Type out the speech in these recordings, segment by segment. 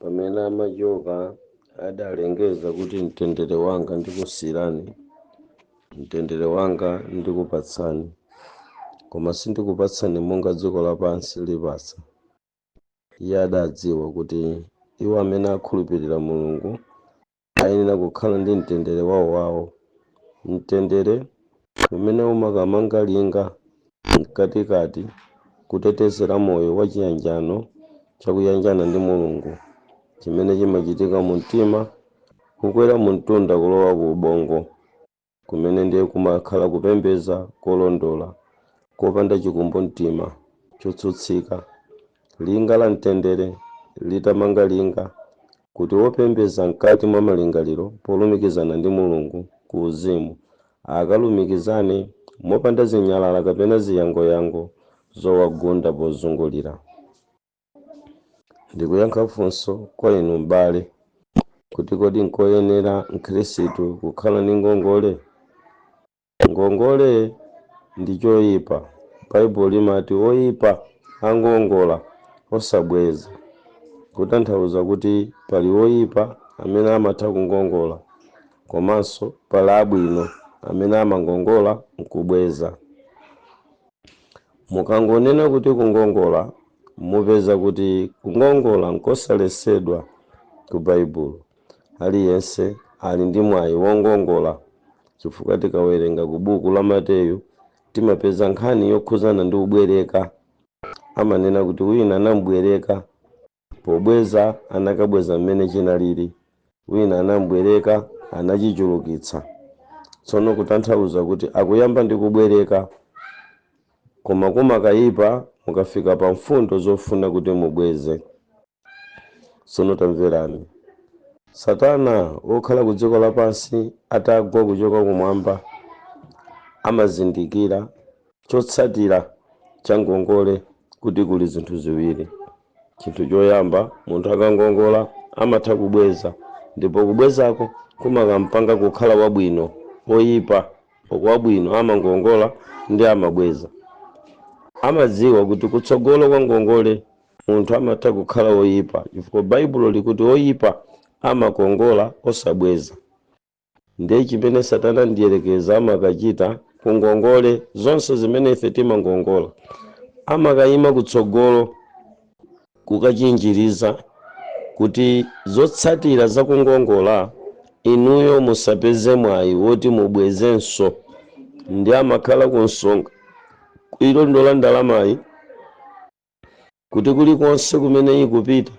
Pamene amachoka adalengeza kuti, "Mtendere wanga ndikusiyirani, mtendere wanga ndikupatsani, koma sindikupatsani monga dziko lapansi lipatsa." Iye adadziwa kuti iwo amene akhulupirira Mulungu ayenera kukhala ndi mtendere wawowawo, mtendere umene umakamanga linga mkatikati kutetezera moyo wa chiyanjano chakuyanjana ndi Mulungu, chimene chimachitika mu mtima, kukwera mu mtunda kulowa ku ubongo, kumene ndiye kumakhala kupembedza kolondola kopanda chikumbumtima chotsutsika. Linga la mtendere litamanga linga kuti wopembedza mkati mwa malingaliro polumikizana ndi Mulungu ku uzimu akalumikizane mopanda zinyalala kapena ziyangoyango zowagunda pozungulira. Ndikuyankha funso kwa inu m'bale kuti kodi nkoyenera Mkhristu kukhala ndi ngongole? Ngongole ndi choyipa. Baibulo limati oyipa angongola osabweza, kutanthauza kuti pali oyipa amene amatha kungongola, komanso pali abwino amene amangongola nkubweza. Mukangonena kuti kungongola, mupeza kuti kungongola nkosalesedwa ku Baibulo. Aliyense ali ndi mwayi wongongola, chifukwa tikawerenga ku buku la Mateyu timapeza nkhani yokhuzana ndi ubwereka. Amanena kuti wina anambwereka, pobweza anakabweza mmene chinalili, wina anambwereka, anachichulukitsa. Tsono kutanthauza kuti akuyamba ndi kubwereka, koma kumakayipa mukafika pa mfundo zofuna kuti mubweze. Tsono tamverani, Satana wokhala ku dziko lapansi atagwa kuchoka kumwamba amazindikira chotsatira cha ngongole, kuti kuli zinthu ziwiri. Chinthu choyamba, munthu akangongola amatha kubweza, ndipo kubwezako kumakampanga kukhala wabwino. Oyipa, wabwino amangongola ndi amabweza. Amadziwa kuti kutsogolo kwa ngongole munthu amatha kukhala woyipa, chifukwa Baibulo likuti oyipa amakongola osabweza. Ndiye chimene Satana ndiyerekeza amakachita ku ngongole zonse zimene ife timangongola, amakayima kutsogolo kukachinjiriza kuti zotsatira za kungongola inuyo musapeze mwayi woti mubwezenso. Ndi amakhala ku msonga kuilondola ndalamayi kuti kulikonse kumene ikupita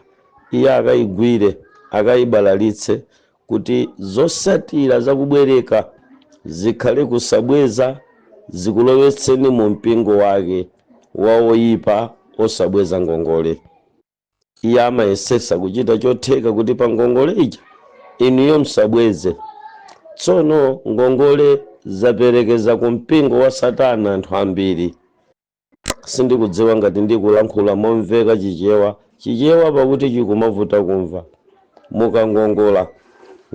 iye akayigwire, akayibalalitse, kuti zotsatira zakubwereka zikhale kusabweza, zikulowetseni mu mpingo wake wa oyipa osabweza ngongole. Iye amayesesa kuchita chotheka kuti pa ngongole ija inuyo msabweze. Tsono ngongole zaperekeza ku mpingo wa Satana anthu ambiri. Sindikudziwa ngati ndikulankhula momveka Chichewa. Chichewa pakuti chikumavuta kumva. Mukangongola,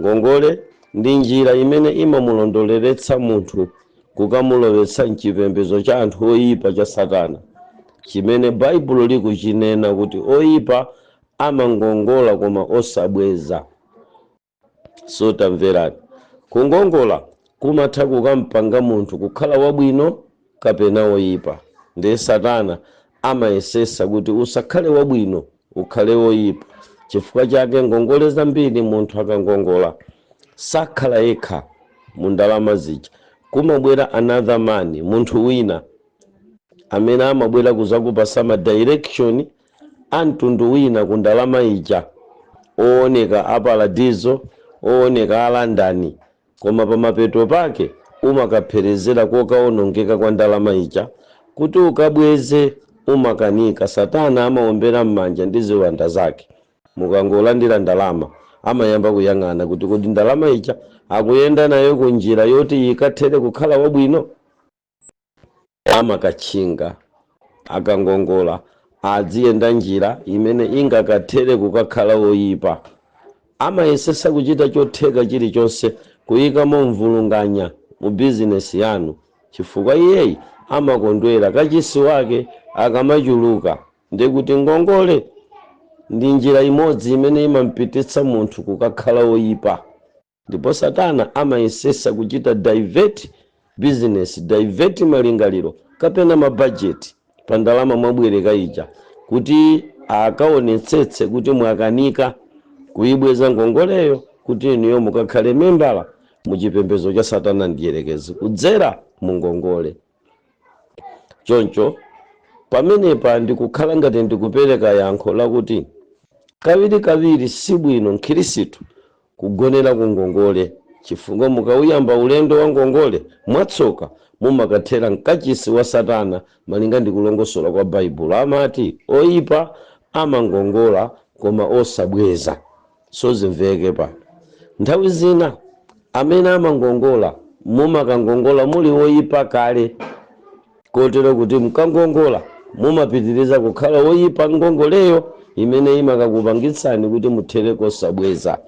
ngongole ndi njira imene imamulondoleretsa munthu kukamulowetsa mchipembedzo cha anthu oyipa cha Satana, chimene Baibulo likuchinena kuti oyipa amangongola koma osabweza. So tamverani, kungongola kumatha kukampanga munthu kukhala wabwino kapena woyipa. Ndiye Satana amayesesa kuti usakhale wabwino, ukhale woyipa. Chifukwa chake ngongole zambiri, munthu akangongola sakhala yekha mu ndalama zija, kumabwera another man, munthu wina amene amabwera kuzakupasa ma direction a mtundu wina ku ndalama ija, ooneka a paradizo, ooneka a London, koma pamapeto pake umakapherezera kokaonongeka kwa ndalama ija. Kuti ukabweze umakanika. Satana amaombera m'manja ndi ziwanda zake. Mukangolandira ndalama amayamba kuyang'ana kuti kodi ndalama ija akuyenda nayo ku njira yoti ikathere kukhala wabwino. Amakatchinga akangongola adziyenda njira imene ingakathere kukakhala woyipa. Amayesesa kuchita chotheka chilichonse kuyikamo mvulunganya mu bizinesi yanu, chifukwa iyeyi amakondwera kachisi wake akamachuluka. Ndikuti ngongole Ndi njira imodzi imene imampititsa munthu kukakhala woyipa, ndipo Satana amayesesa kuchita divert business, divert malingaliro kapena mabajeti pa ndalama mwabwereka ija, kuti akaonetsetse kuti mwakanika kuyibweza ngongoleyo, kuti inuyo mukakhale membala muchipembedzo cha Satana ndiyerekezi kudzera mu ngongole. Choncho pamenepa ndikukhala ngati ndikupereka yankho lakuti kawirikawiri sibwino Mkhirisitu kugonera ku ngongole, chifukwa mukawuyamba ulendo wa ngongole, mwatsoka mumakathera mkachisi wa Satana. Malinga ndi kulongosola kwa Baibulo, amati oyipa amangongola koma osabweza. So zimveke pano, nthawi zina amene amangongola, mumakangongola muli woyipa kale, kotero kuti mkangongola mumapitiriza kukhala woyipa ngongoleyo, imene imakakupangitsani kuti muthere kosabweza,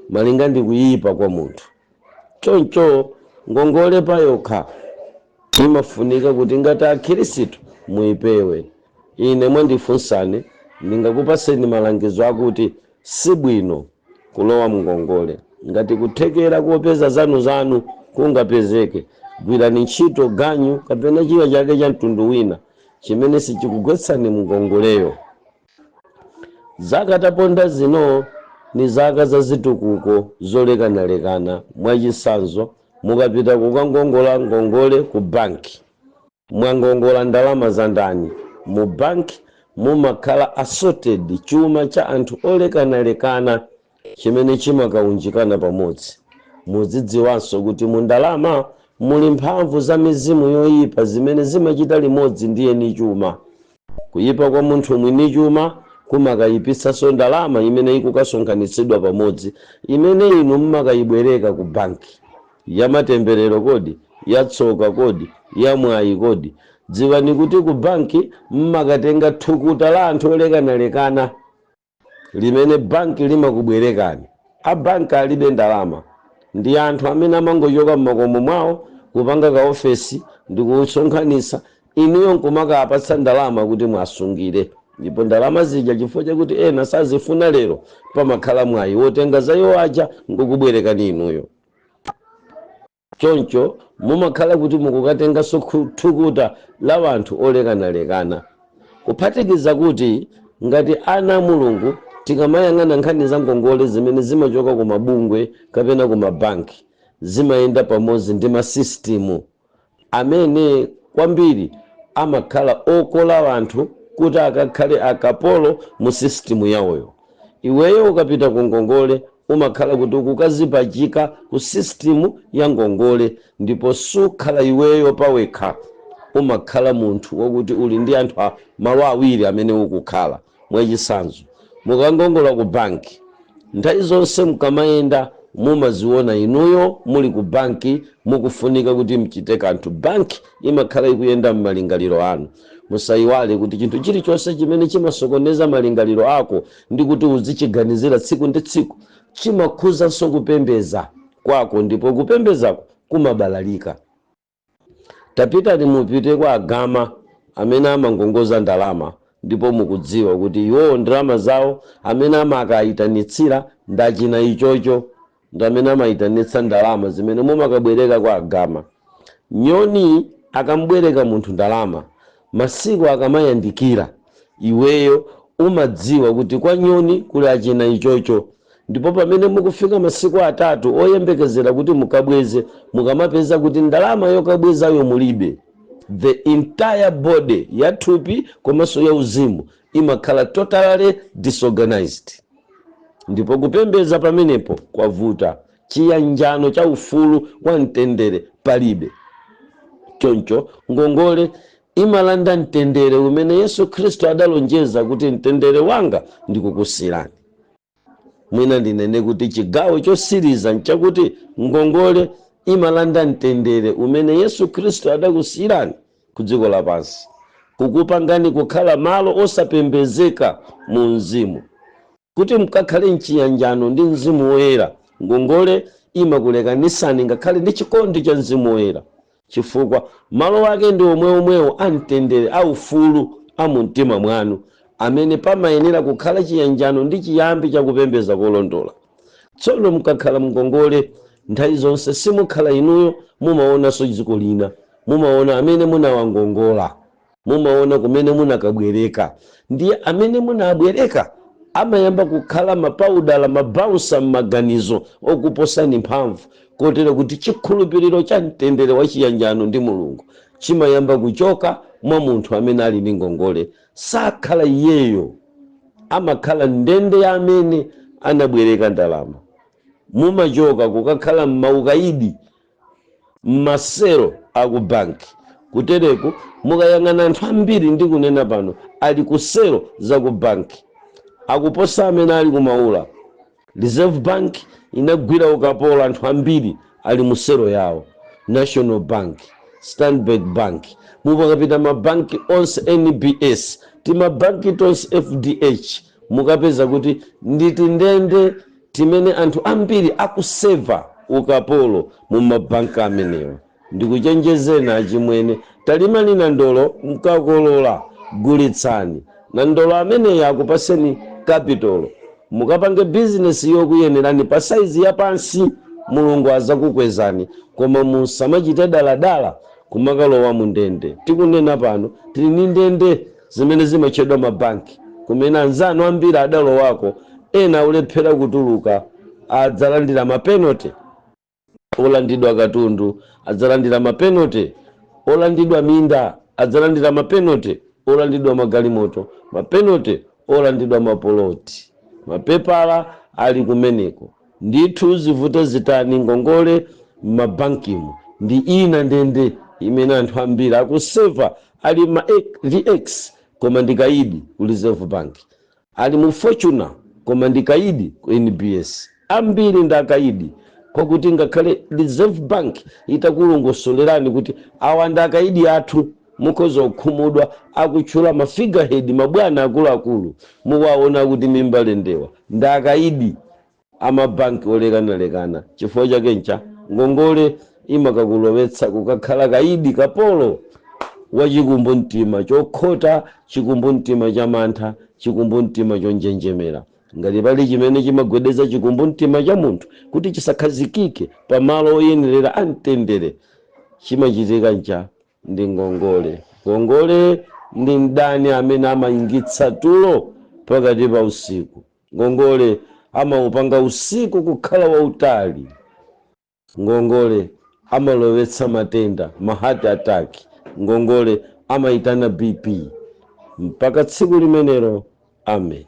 malinga ndi kuyipa kwa munthu. Choncho ngongole payokha imafunika kuti ngati Akhirisitu muyipewe. Ine mwandifunsani, ndingakupaseni malangizo akuti sibwino kulowa mngongole. Ngati kuthekera kopeza zanuzanu kungapezeke, gwirani ntchito ganyu kapena china chake cha mtundu wina chimene sichikugwetsani mngongoleyo. Zaka taponda zino ni zaka za zitukuko zolekanalekana. Mwachisanzo, mukapita kukangongola ngongole ku banki, mwangongola ndalama za ndani? Mu banki mumakhala assorted chuma cha anthu olekanalekana chimene chimakaunjikana pamodzi. Muzidziwanso kuti mu ndalama muli mphamvu za mizimu yoyipa zimene zimachita limodzi ndi eni chuma. Kuyipa kwa munthu mwini chuma kumakayipitsanso ndalama imene ikukasonkhanitsidwa pamodzi, imene inu mmakayibwereka ku banki. Yamatemberero kodi, yatsoka kodi, yamwayi kodi? Dziwani kuti ku banki mmakatenga thukuta la anthu olekanalekana limene banki limakubwerekani. A banki alibe ndalama, ndi anthu amene amangochoka mmakomo mwawo kupanga kaofesi ndi kusonkhanitsa, inuyo nkumakapatsa ndalama kuti mwasungire. Ndipo ndalama zija, chifukwa chakuti ena sazifuna lero, pamakhala mwayi wotenga za iwo aja nkukubwerekani inuyo. Choncho mumakhala kuti mukukatenganso thukuta la wanthu olekanalekana. Kuphatikiza kuti ngati ana a Mulungu, tikamayang'ana nkhani za ngongole zimene zimachoka ku mabungwe kapena ku mabanki, zimayenda pamodzi ndi masisitimu amene kwambiri amakhala okola anthu kuti akakhale akapolo mu sisitimu yawoyo. Iweyo ukapita ku ngongole, umakhala kuti ukukazipachika ku sisitimu ya ngongole, ndipo sukhala iweyo pawekha, umakhala munthu wakuti uli ndi anthu malo awiri amene ukukhala. Mwachisanzo, mukangongola ku banki, nthawi zonse mukamayenda mumaziona inuyo muli ku banki, mukufunika kuti mchite kanthu, banki imakhala ikuyenda m'malingaliro anu. Musayiwale kuti chinthu chilichonse chimene chimasokoneza malingaliro ako ndi kuti uzichiganizira tsiku ndi tsiku, chimakhuzanso kupembeza kwako, ndipo kupembezako kumabalalika. Tapitani, mupite kwa agama amene amangongoza ndalama, ndipo mukudziwa kuti iwowo ndalama zawo amene amakayitanitsira ndachina ichocho, ndi amene amayitanitsa ndalama zimene mumakabwereka kwa agama. Nyoni akambwereka munthu ndalama, masiku akamayandikira, iweyo umadziwa kuti kwa nyoni kuli achina ichocho, ndipo pamene mukufika masiku 3 oyembekezera kuti mukabweze, mukamapeza kuti ndalama yokabwezayo mulibe, the entire body ya thupi komanso ya uzimu imakhala totally disorganized, ndipo kupembeza pamenepo kwavuta, chiyanjano cha ufulu wa mtendere palibe. Choncho ngongole imalanda mtendere umene Yesu Khristu adalonjeza kuti, "Mtendere wanga ndikukusirani." Mwina ndinene kuti chigawo chosiriza nchakuti ngongole imalanda mtendere umene Yesu Khristu adakusiyirani ku dziko lapansi, kukupangani kukhala malo osapembezeka mu mzimu, kuti mkakhale mchiyanjano ndi Mzimu Woyera. Ngongole imakulekanisani ngakhale ndi chikondi cha Mzimu Woyera, chifukwa malo ake ndi omweomwewo amtendere, aufulu amumtima mwanu. Amene pamayenera kukhala chiyanjano ndi chiyambi chakupembedza kolondola. Tsono mukakhala mngongole, nthawi zonse simukhala inuyo, mumaonanso dziko lina, mumaona amene munawangongola, mumaona kumene munakabwereka. Ndiye amene munabwereka amayamba kukhala mapaudala, mabouncer m'maganizo okuposani mphamvu, kotero kuti chikhulupiriro cha mtendere wa chiyanjano ndi Mulungu chimayamba kuchoka mwa munthu amene ali ndi ngongole. Sakhala iyeyo, amakhala ndende ya amene anabwereka ndalama. Mumachoka kukakhala m'maukaidi, m'maselo aku banki. Kutereku mukayang'ana, anthu ambiri ndikunena pano ali ku selo za ku banki, akuposa amene ali kumaula. Reserve Bank inagwira ukapolo anthu ambiri ali mu selo yawo. National Bank, Stanbic Bank, mukapita mabanki onse, NBS, timabanki tonse, FDH, mukapeza kuti ndi tindende timene anthu ambiri akuseva ukapolo mu mabanki amenewa. Ndikuchenjezeni achimwene, talimani nandolo, mkakolola gulitsani nandolo ameneyo akupaseni capital, mukapange bizinesi yokuyenerani pa saizi yapansi. Mulungu azakukwezani, koma musamachite daladala kumakalowa mu ndende. Tikunena pano tili ndi ndende zimene zimatchedwa mabanki, kumene anzanu ambiri adalowako, ena akulephera kutuluka. Adzalandira mapenalty olandidwa katundu, adzalandira mapenalty olandidwa minda, adzalandira mapenalty olandidwa magalimoto, mapenalty olandidwa mapoloti. Mapepala ali kumeneko ndithu. Zivute zitani, ngongole m'mabankimu ndi ina ndende imene anthu ambiri akuseva. Ali ma VX koma ndi kaidi ku Reserve Bank, ali mu Fortuner koma ndi kaidi ku NBS. Ambiri ndi akaidi, kwakuti ngakhale Reserve Bank itakulongosolerani kuti awa ndi akaidi athu, mukhoza kukhumudwa. Akutchula ma figurehead, mabwana akuluakulu mukuwaona kuti mimbalendewa ndi akaidi amabanki olekanalekana. Chifukwa chake ncha ngongole imakakulowetsa kukakhala kaidi, kapolo wachikumbumtima chokhota, chikumbumtima cha mantha, chikumbumtima chonjenjemera. Ngati pali chimene chimagwedeza chikumbumtima cha munthu kuti chisakhazikike pamalo oyenerera amtendere, chimachitika ncha ndi ngongole. Ngongole ndi mdani amene amayingitsa tulo pakati pa usiku. Ngongole amaupanga usiku kukhala wautali. Ngongole amalowetsa matenda, ma heart attack. Ngongole amayitana BP. Mpaka tsiku limenelo, amen.